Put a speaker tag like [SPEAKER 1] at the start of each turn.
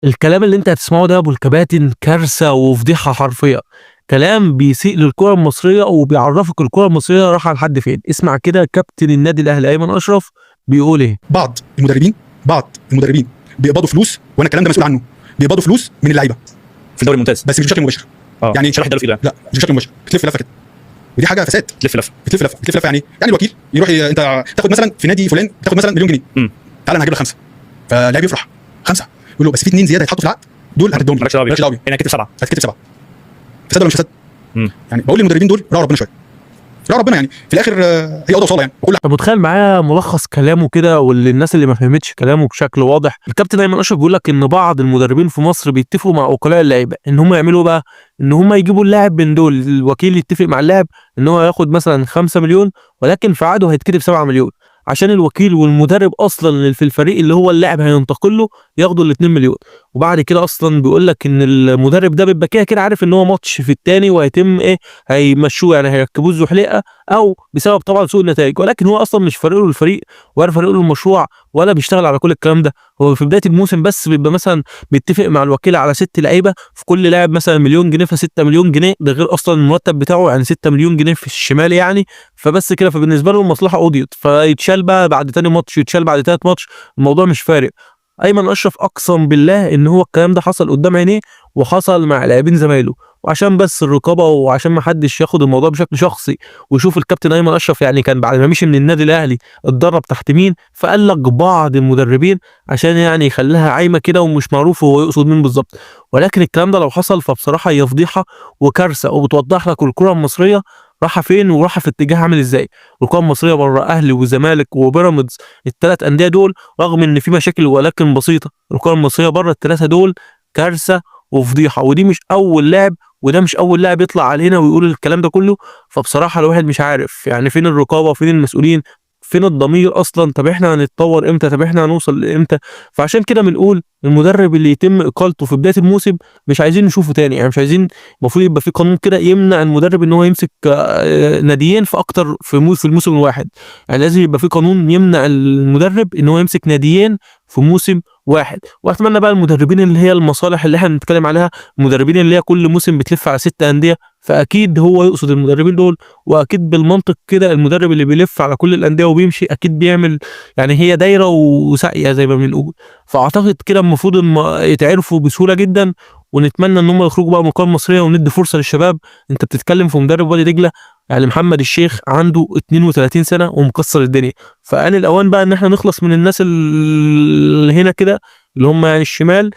[SPEAKER 1] الكلام اللي انت هتسمعه ده يا ابو الكباتن كارثة وفضيحه حرفية. كلام بيسيء للكرة المصرية وبيعرفك الكره المصرية رايحة لحد فين. اسمع كده كابتن النادي الاهلي ايمن اشرف بيقول ايه.
[SPEAKER 2] بعض المدربين بيقبضوا فلوس، وانا الكلام ده مسؤول عنه، بيقبضوا فلوس من اللعيبة
[SPEAKER 3] في الدوري الممتاز،
[SPEAKER 2] بس مش بشكل مباشر.
[SPEAKER 3] يعني شرح اداله في ايده.
[SPEAKER 2] لا، مش بشكل مباشر، بتلف لفه كده، ودي حاجة فساد.
[SPEAKER 3] تلف لفه.
[SPEAKER 2] بتلف لفه، بتلف لفه. يعني الوكيل يروح انت تاخد مثلا في نادي فلان، تاخد مثلا مليون جنيه. تعالى انا هجيب لك خمسه، فاللاعب يفرح خمسه، يقول له بس في اثنين زيادة هيتحطوا في العقد، دول هتديهم لي.
[SPEAKER 3] مالكش دعوه بيهم.
[SPEAKER 2] مالكش دعوه بيهم.
[SPEAKER 3] هنا كتب سبعه.
[SPEAKER 2] هتكتب سبعه. فساد ولا مش فساد؟ يعني بقول للمدربين دول راعوا ربنا شويه، راعوا ربنا. يعني في الاخر هي اوضة وصاله يعني وكل
[SPEAKER 1] طب متخيل معايا ملخص كلامه كده، واللي الناس اللي ما فهمتش كلامه بشكل واضح، الكابتن ايمن اشرف بيقول لك ان بعض المدربين في مصر بيتفقوا مع وكلاء اللعيبة ان هم يعملوا بقى ان هم يجيبوا اللاعب من دول، الوكيل يتفق مع اللاعب ان هو ياخد مثلا 5 مليون، ولكن في عقده هيتكتب 7 مليون، عشان الوكيل والمدرب اصلا اللي في الفريق اللي هو اللاعب هينتقل له ياخدوا ال 2 مليون. وبعد كده اصلا بيقول لك ان المدرب ده بيبقى كده كده عارف ان هو ماتش في التاني وهيتم ايه، هيمشوه، يعني هيركبوه الزحليقه او بسبب طبعا سوء النتائج، ولكن هو اصلا مش فارق له الفريق ولا فارق له المشروع ولا بيشتغل على كل الكلام ده. هو في بداية الموسم بس بيبقى مثلا بيتفق مع الوكيل على 6 لعيبة، في كل لاعب مثلا مليون جنيه، ف 6 مليون جنيه، ده غير اصلا المرتب بتاعه، يعني 6 مليون جنيه في الشمال يعني. فبس كده، فبالنسبه له المصلحة قضيت، فيتشال بقى بعد تاني ماتش، يتشال بعد تالت ماتش، الموضوع مش فارق. ايمن اشرف اقسم بالله ان هو الكلام ده حصل قدام عينيه وحصل مع لاعبين زمايله، وعشان بس الرقابة وعشان ما حدش ياخد الموضوع بشكل شخصي ويشوف الكابتن ايمن اشرف يعني كان بعد ما مشي من النادي الاهلي اتدرب تحت مين، فقال لك بعض المدربين عشان يعني يخليها عايمه كده ومش معروف هو يقصد مين بالظبط. ولكن الكلام ده لو حصل فبصراحة هي فضيحة وكارثة، وبتوضح لك الكره المصرية رايحة فين ورايحه في اتجاه عامل ازاي. الكره المصرية بره اهلي وزمالك وبيراميدز، الثلاث اندية دول رغم ان في مشاكل ولكن بسيطة، الكره المصرية بره الثلاثة دول كارثة وفضيحه. ودي مش اول لاعب، وده مش اول لاعب يطلع علينا ويقول الكلام ده كله. فبصراحة الواحد مش عارف يعني فين الرقابة، فين المسؤولين، فين الضمير اصلا؟ طب احنا هنتطور امتى؟ طب احنا هنوصل لامتى؟ فعشان كده بنقول المدرب اللي يتم اقالته في بداية الموسم مش عايزين نشوفه تاني، يعني مش عايزين، المفروض يبقى في قانون كده يمنع المدرب ان هو يمسك ناديين في اكتر في الموسم الواحد. يعني لازم يبقى في قانون يمنع المدرب ان هو يمسك ناديين في موسم واحد. واتمنى بقى المدربين اللي هي المصالح اللي احنا بنتكلم عليها، المدربين اللي هي كل موسم بتلف على 6 اندية، فاكيد هو يقصد المدربين دول. واكيد بالمنطق كده المدرب اللي بيلف على كل الاندية وبيمشي اكيد بيعمل، يعني هي دايرة وساقيه زي ما بنقول. فاعتقد كده المفروض ان يتعرفوا بسهولة جدا، ونتمنى ان هم يخرجوا بقى من القائمة المصرية وندي فرصة للشباب. انت بتتكلم في مدرب وادي دجله، يعني محمد الشيخ عنده 32 سنة ومكسر الدنيا. فآن الاوان بقى ان احنا نخلص من الناس اللي هنا كده اللي هم يعني الشمال،